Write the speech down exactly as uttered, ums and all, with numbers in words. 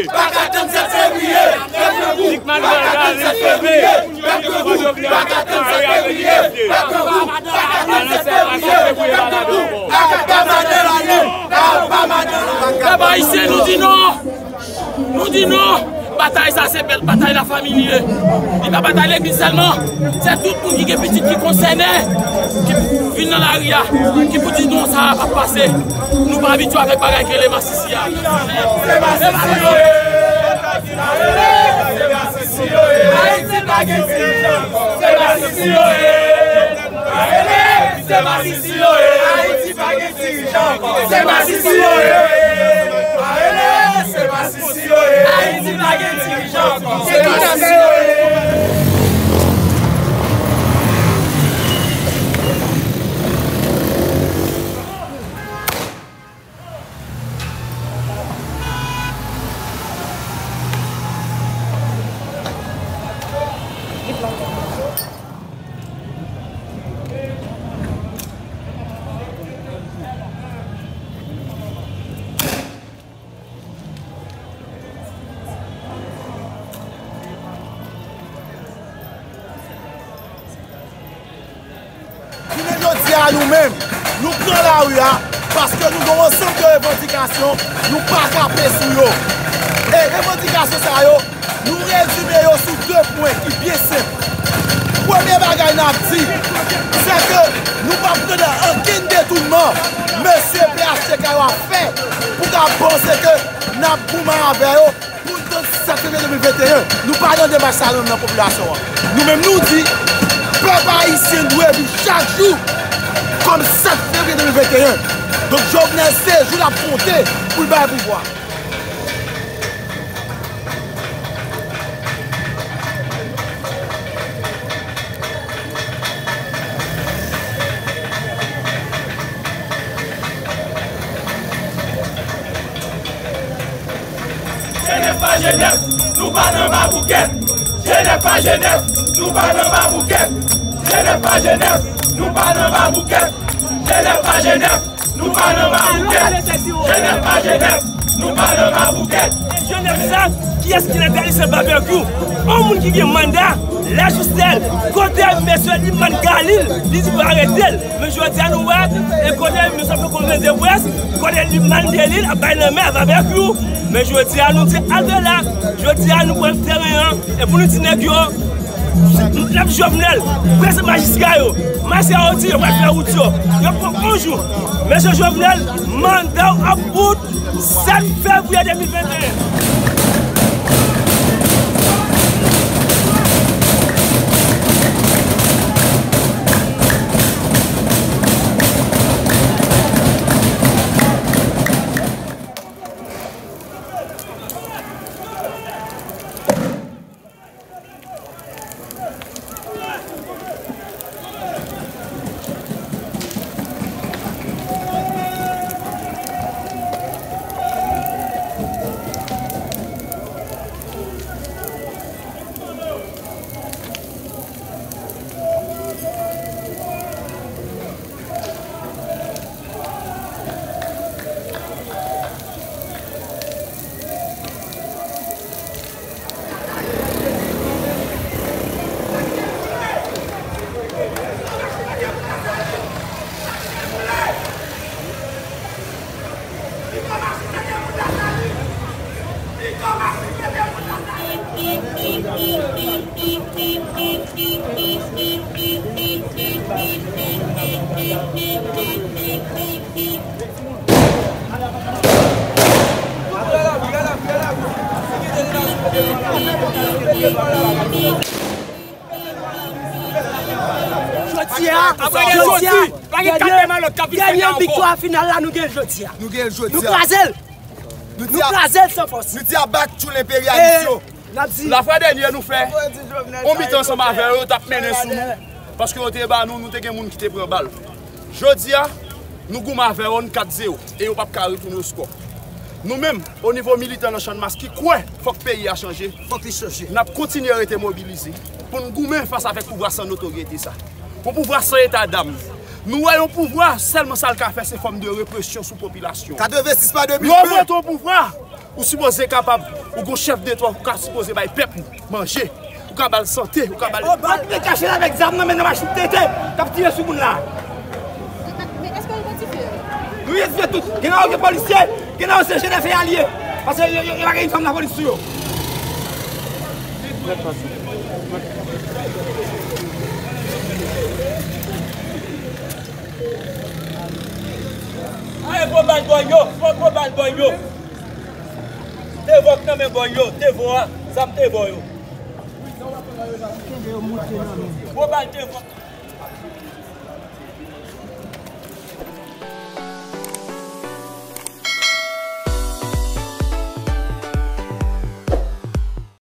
Pa ka tann sèt fevriye, pèp nan bouk. Lik Manuel Darlin sove. Pèp nan bouk. Pa ka tann sèt fevriye, pèp nan bouk. Pa ka tann sèt fevriye, pèp nan bouk. Apa madan lannen, apa madan lannen. Pèp ayisyen, nou di non. Nou di non. Batay sa se bèl batay lafanmi li ye. Li pa batay legliz sèlman. Se tout moun ki gen pitit ki konsène, ki pou vin nan lari a, ki pou di non, sa a p ap pase. Nou pa abitye avèk bagay ki rele masisi a. Se masisi yo ye. Se masisi yo ye. Ayiti pa gen dirijan. Se masisi yo ye. Se masisi yo ye. Ayiti pa gen dirijan. Se masisi yo ye. Se masisi yo ye. Ayiti pa gen dirijan ankò. Se masisi yo ye. Jounen jodi a, nou menm, nou pran lari a, paske nou gen yon ansanm de revandikasyon, nou pa kanpe sou yo. E revandikasyon sa yo, nou rezime yo sou de pwen ki byen senp. Premye bagay n ap di, se ke nou p ap pran ankenn detounman mesye P H T K yo ap fè pou ka panse ke n ap goumen avè yo. Pou n tann sèt fevriye de mil venteyen, nou pa nan demach sa a nan, nan popilasyon an. Nou menm nou di, pèp ayisyen dwe viv chak jou kòm sèt fevriye de mil venteyen. Donk Jovenel se jou l ap konte pou l bay pouvwa. Jenèf pa Jenèf, nou pa nan baboukèt. Jenèf pa Jenèf, nou pa nan baboukèt. Jenèf pa Jenèf, nou pa nan baboukèt. Jenèf pa Jenèf, nou pa nan baboukèt. Jenèf pa Jenèf, nou pa nan baboukèt. E Jenèf sa, kiyès ki nan tèt li? Se Babekyou. Yon moun ki gen manda, lajistel, kote mesye Lik Manuel Darlin, li di pou arete l. Men jodi a nou wè, e kote mesye fè konferans de près, kote Lik Manuel Darlin ap bay lanmen avèk yo. Men jodi a nou di halte la, jodi a nou pran teren an, e pou nou di nèg yo, n ap Jovenel, prese majistra yo, majistra yo di yo pral fè wout yo, yo pran yon jou. Mesye Jovenel, manda w ap bout sèt fevriye de mil venteyen. Jodi a, jodi a, dènye, dènye viktwa final la nou gen jodi a. Nou gen jodi a. Nou kraze l. Nou kraze l san fòs. Nou di a back to lenperyalis yo. N ap di. Lafwa dènye nou fè yon mitan ansanm avè yo, yo t ap mennen sou nou. Paske yo te ba nou, nou te gen moun ki te pran bal. Jodi a, nou goumen avè yo, n kat zewo, e yo p ap ka retounen oskò. Nou menm, o nivo militan nan Channmas ki kwè fòk peyi a chanje, fòk li chanje, n ap kontinye rete mobilize pou n goumen fas avèk pouvwa san notoryete sa. Yon pouvwa san eta dam. Nou wè yon pouvwa, sèlman sa l ka fè, se fòm de represyon sou popilasyon. Katrevensis pa de mil ven. Lè w monte yon pouvwa, ou sipoze kapab Ou gon chèf de twa ou ka sipoze bay pèp ou manje. Ou ka ba l sante, ou ka ba l. Ou pa t kache l avèk zam nan, men nan machin tete k ap tire sou moun la. Men èske l idantifye yo? Nou idantifye tout. Gen nan yo gen polisye, gen nan yo se G D F alye. Paske yo, yo, yo pa gen inifòm lapolis sou yo. Aye gwo bal bòy yo, fò gwo bal bòy yo. Te vò k nan men bòy yo, te vò a, zam te vò yo. Gwo bal te vò.